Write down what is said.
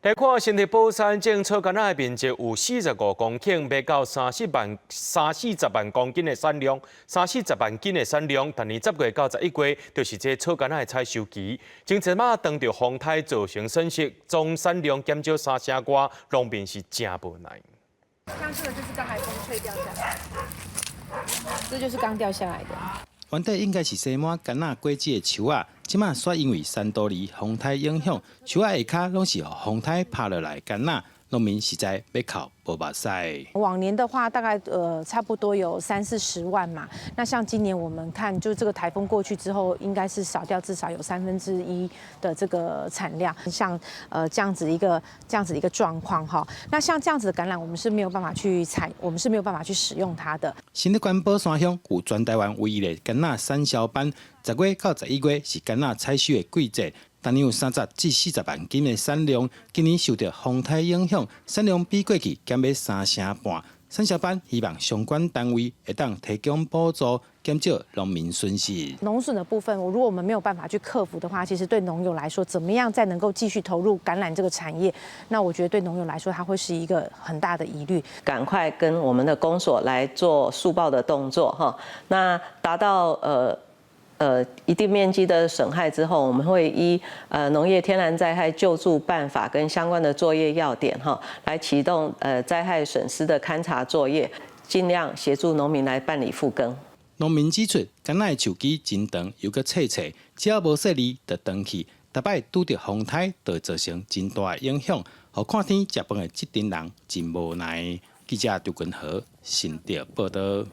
來看新竹寶山種草柑仔的面積有45公頃，欲到30萬、三四十萬公斤的產量，三四十萬斤的產量。逐年10月到11月，就是這草柑仔的採收期。前陣仔當著風颱造成損失，總產量減少三成外，農民是誠無奈。像這個就是剛才風吹掉下來，這就是剛掉下來的。原底應該是生滿柑仔果子的樹仔，這馬煞因為山多里風颱影響，樹仔下跤攏是予風颱拍落來柑仔，農民實在欲哭無目屎。往年的話，大概差不多有三四十萬嘛。那像今年我們看，就這個颱風過去之後，應該是少掉至少有1/3的這個產量。像這樣子一個狀況哈。那像這樣子的橄欖，我們是沒有辦法去採，我們是沒有辦法去使用它的。新竹縣寶山鄉有全台灣唯一的柑仔產銷班，10月到11月是柑仔採收的季節。逐年有30至40萬斤的產量，今年受著風颱影響，產量比過去減欲三成半。產銷班希望相關單位會當提供補助，減少農民損失。農損的部分，如果我們沒有辦法去克服的話，其實對農友來說，怎麼樣再能夠繼續投入橄欖這個產業？那我覺得對農友來說，它會是一個很大的疑慮。趕快跟我們的公所來做速報的動作，哈。那達到一定面積的損害之後，我們會依農業天然災害救助辦法跟相關的作業要點哈，來啟動災害損失的勘查作業，盡量協助農民來辦理復耕。農民指出，柑仔的樹枝真長又閣細細，只要無細膩就斷去，逐擺拄著風颱，就會造成真大的影響，予看天食飯的這陣人真無奈。記者張君和新竹報導。